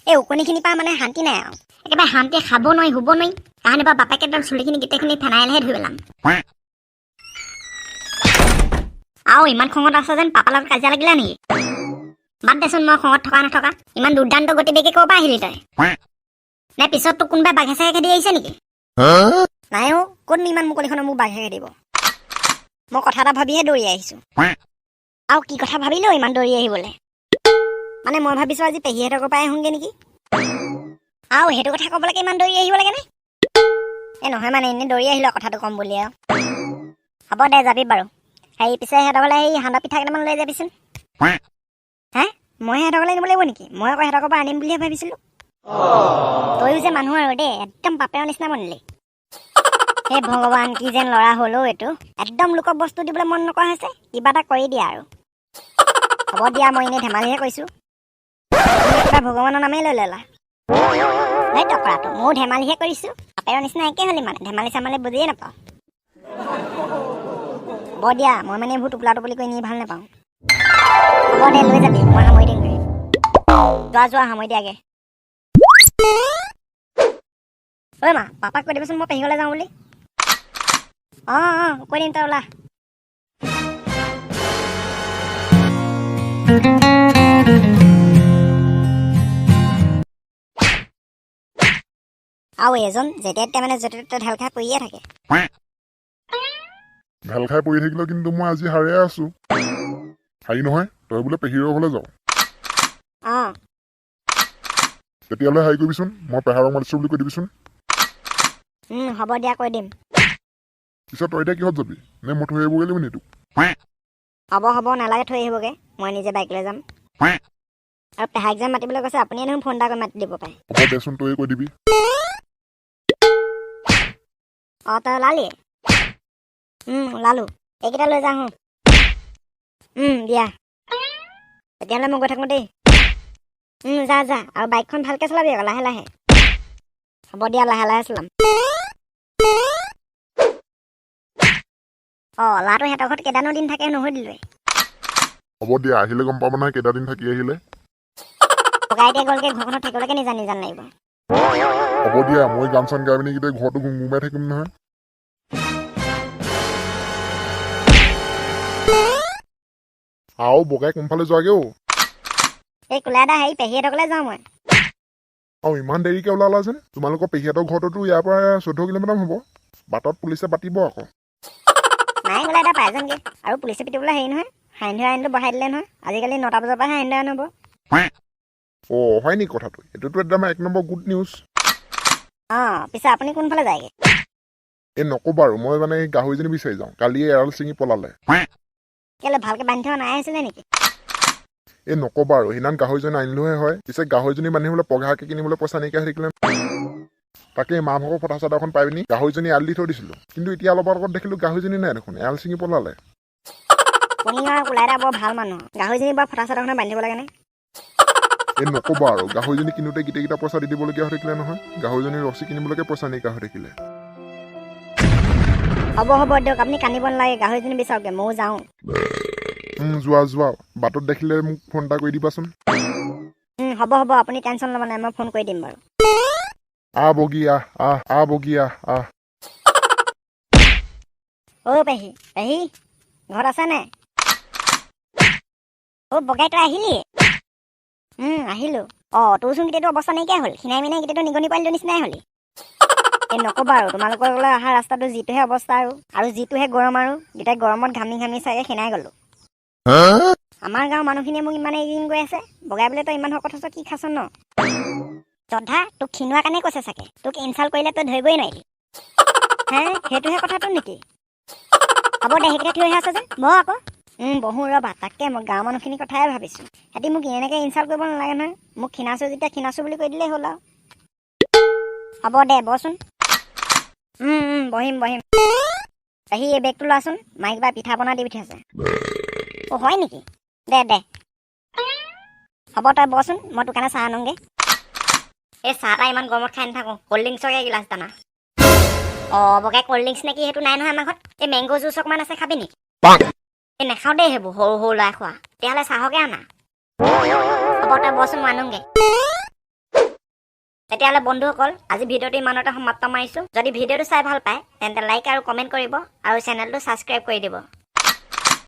এই ওকণিখিনিৰ পৰা মানে শান্তি নাই আৰু, একেবাৰে শান্তিয়ে খাব নোৱাৰি, শুব নোৱাৰি। কাহানিৰ পৰা বাপেকে একদম চুলিখিনি গোটেইখিনি ফেনাইলহে ধুই পেলাম। আৰু ইমান খঙত আছ যেন পাপাৰ লগত কাজিয়া লাগিলা নেকি? বাদ দেচোন, মই খঙত থকা নথকা। ইমান দুৰ্দান্ত গতিবেগে ক'ৰ পৰা আহিলি তই? নে পিছত তোক কোনোবাই বাঘে চাঘে খেদি আহিছে নেকি? নাই অ', ক'তনো ইমান মুকলিখনত মোক বাঘে খেদিব? মই কথা এটা ভাবিহে দৌৰি আহিছো। আৰু কি কথা ভাবিলেও ইমান দৌৰি আহিবলৈ? মানে মই ভাবিছো আজি পেহীহঁতৰ পৰাই আহোঁগৈ নেকি। আৰু সেইটো কথা ক'বলৈকে ইমান দৌৰি আহিব লাগেনে? এই নহয়, মানে এনেই দৌৰি আহিলো কথাটো ক'ম বুলি আৰু। হ'ব দে, যাবি বাৰু। হেৰি, পিছে সিহঁতৰ ঘৰলৈ সেই সান্দহ পিঠা কেইটামান লৈ যাবিচোন। হে, মই সিহঁতৰ ঘৰলৈ আনিব লাগিব নেকি? মই আকৌ সিহঁতৰ পৰা আনিম বুলিহে ভাবিছিলো। তয়ো যে মানুহ আৰু দেই, একদম বাপেৰৰ নিচিনা বনিলি। হে ভগৱান, কি যেন ল'ৰা হ'ল অ' এইটো। একদম লোকক বস্তু দিবলৈ মন নকৰা হৈছে। কিবা এটা কৰি দিয়া আৰু। হ'ব দিয়া, মই এনেই ধেমালিহে কৰিছোঁ। তুমি একেবাৰে ভগৱানৰ নামেই লৈ ল'লা। সেই টকৰাটো, ময়ো ধেমালিহে কৰিছোঁ। বাপেৰৰ নিচিনা একে হ'লি, মানে ধেমালি চেমালি বুজিয়ে নাপাওঁ। হ'ব দিয়া, মই মানে এইবোৰ টোপোলা টোপলি কৰি নি ভাল নাপাওঁ। হ'ব দে, লৈ যাবি, মই সামৰি দিমগৈ। যোৱা যোৱা, সামৰি দিয়াগে। ঐ মা, পাপাক কৈ দিবচোন মই পেহী ঘৰলৈ যাওঁ বুলি। অঁ অঁ, কৈ দিম, তই ওলা। আৰু এজন যেতিয়া তেতিয়া মানে য'তে ত'তে ঢাল খাই পৰিয়ে থাকে। ঢাল খাই পৰি থাকিলেও কিন্তু মই আজি সাৰে আছো। হেৰি নহয়, তই বোলে পেহীৰৰ ঘৰলৈ যাওঁ? অঁ। তেতিয়াহ'লে হেৰি কৰিবিচোন, মই পেহাৰক মাতিছো বুলি কৈ দিবিচোন। হ'ব দিয়া, কৈ দিম। পিছত তই এতিয়া কিহত যাবি? নে মই থৈ আহিবগৈ লাগিব নি তোক? হ'ব হ'ব, নালাগে থৈ আহিবগৈ, মই নিজে বাইক লৈ যাম। আৰু পেহাক যে মাতিবলৈ কৈছে, আপুনিয়ে দেখোন ফোন এটা কৰি মাতি দিব পাৰে। হ'ব দেচোন, তয়ে কৈ দিবি। অঁ, তই ওলালি? ওলালো। এইকেইটা লৈ যাওঁ। দিয়া তেতিয়াহ'লে, মই গৈ থাকোঁ দেই। যা যা, আৰু বাইকখন ভালকৈ চলাবি আকৌ, লাহে লাহে। হ'ব দিয়া, লাহে লাহে চলাম। অঁ, ল'ৰাটো সিহঁতৰ ঘৰত কেইটানো দিন থাকে নুসুধিলোৱে। হ'ব দিয়া, আহিলে গম পাব নহয় কেইটা দিন থাকি আহিলে। ককাই এতিয়া গ'লগৈ, ঘৰখনত থাকিবলৈকে নিজান নিজান লাগিব। হ'ব দিয়া, মই গান চান গাই পিনি গোটেই ঘৰটো গুমগুমাই থাকিম নহয়। আৰু বগাই কোনফালে যোৱাগে অ'? এই কোলা দা, হেৰি, পেহীহঁতৰ ঘৰলৈ যাওঁ মই। আৰু ইমান দেৰিকে ওলালা যেন? তোমালোকৰ পেহীহঁতৰ ঘৰটোতো ইয়াৰ পৰা 14 কিলোমিটাৰ হ'ব। বাটত পুলিচে পাতিব আকৌ। নাই, কোলা দা, পাই যামগৈ। আৰু পুলিচে পিটিবলৈ হেৰি নহয়, সান্ধ্য আইনটো বঢ়াই দিলে নহয়। আজিকালি 9টা বজাৰ পৰাহে সান্ধ্য আইন হ'ব। অ' হয় নেকি কথাটো? এইটোতো একদম এক নম্বৰ গুড নিউজ। অঁ, পিছে আপুনি কোনফালে যায়গৈ? এই নক'বা আৰু, মই মানে এই গাহৰিজনী বিচাৰি যাওঁ। কালিয়ে এৰাল ছিঙি পলালে। কেলৈ, ভালকৈ বান্ধি থোৱা নাই আছিলে নেকি? এই নক'বা আৰু, সেইদিনাখন গাহৰিজনী আনিলোহে হয়, পিছে গাহৰিজনী বান্ধিবলৈ পঘাকে কিনিবলৈ পইচা নাইকিয়া হৈ থাকিলে। তাকে মা ভাগৰ ফটা চাদৰখন পাই পিনি গাহৰিজনী এৰাল দি থৈ দিছিলোঁ। কিন্তু এতিয়া অলপ আগত দেখিলোঁ গাহৰিজনী নাই দেখোন, এৰাল ছিঙি পলালে। আপুনি আৰু কোলাই দা বৰ ভাল মানুহ। গাহৰিজনী বাৰু ফটা চাদৰখনে বান্ধিব লাগেনে? এই নক'বা আৰু, গাহৰিজনী কিনোতে গোটেইকেইটা পইচা দি দিবলগীয়া হৈ থাকিলে নহয়। গাহৰিজনী ৰছী কিনিবলৈকে পইচা নাইকিয়া হৈ থাকিলে। হ'ব হ'ব দিয়ক, আপুনি কান্দিব নালাগে। গাহৰিজনী বিচাৰকগৈ, ময়ো যাওঁ। যোৱা যোৱা, বাটত দেখিলে মোক ফোন এটা কৰি দিবাচোন। হ'ব হ'ব, আপুনি টেনশ্যন ল'ব নাই, মই ফোন কৰি দিম বাৰু। আহ বগী আহ, আহ আহ বগী আহ আহ। অ' পেহী, পেহী, ঘৰত আছেনে? অ' বগাই, তই আহিলি? আহিলোঁ। অঁ, তোৰচোন গোটেইটো অৱস্থা নাইকিয়া হ'ল, খিনাই মিনাই গোটেইটো নিগনি পোৱালিটোৰ নিচিনাই হ'লি। এই নক'বা আৰু, তোমালোকৰ ঘৰলৈ অহা ৰাস্তাটো যিটোহে অৱস্থা আৰু আৰু যিটোহে গৰম, আৰু গোটেই গৰমত ঘামি ঘামি চাগে খিনাই গ'লোঁ। আমাৰ গাঁৱৰ মানুহখিনিয়ে মোক ইমান এদিন গৈ আছে, বগাই বোলে তই ইমান শকত হৈছ, কি খাইছ ন? শ্ৰদ্ধা, তোক খিনোৱা কাৰণে কৈছে চাগে। তোক ইনচাল্ট কৰিলে তই ধৰিবই নোৱাৰিলি। হে, সেইটোহে কথাটো নেকি? হ'ব দে, সেইকেইটা থিয় হৈ আছ যে, বহ আকৌ। বহোঁ ৰ'বা। তাকে মই গাঁৱৰ মানুহখিনিৰ কথাই ভাবিছোঁ। সিহঁতি মোক এনেকৈ ইনচাল্ট কৰিব নালাগে নহয়। মোক খিনাইছোঁ যেতিয়া খিনাইছোঁ বুলি কৈ দিলেই হ'ল আৰু। হ'ব দে, বহচোন। বহিম বহিম। পেহী, এই বেগটো লোৱাচোন, মায়ে কিবা পিঠা পনা দি পঠিয়াইছে। অ' হয় নেকি? দে দে। হ'ব, তই বহচোন, মই তোৰ কাৰণে চাহ আনোগৈ। এই চাহ তাহ ইমান গৰমত খাই নাথাকোঁ, ক'ল্ড ড্ৰিংকছকে এগিলাচ দানা। অঁ বগাই, ক'ল্ড ড্ৰিংকছ নেকি সেইটো নাই নহয় আমাৰ ঘৰত। এই মেংগ' জুচ অকণমান আছে, খাবি নেকি? এই নাখাওঁ দেই সেইবোৰ, সৰু সৰু ল'ৰাই খোৱা। তেতিয়াহ'লে চাহকে আনা। হ'ব, তই বহচোন, মই আনোগৈ। তেতিয়াহ'লে বন্ধুসকল, আজি ভিডিঅ'টো ইমানতে সমাপ্ত মাৰিছো। যদি ভিডিঅ'টো চাই ভাল পায়, তেন্তে লাইক আৰু কমেণ্ট কৰিব আৰু চেনেলটো ছাবস্ক্ৰাইব কৰি দিব।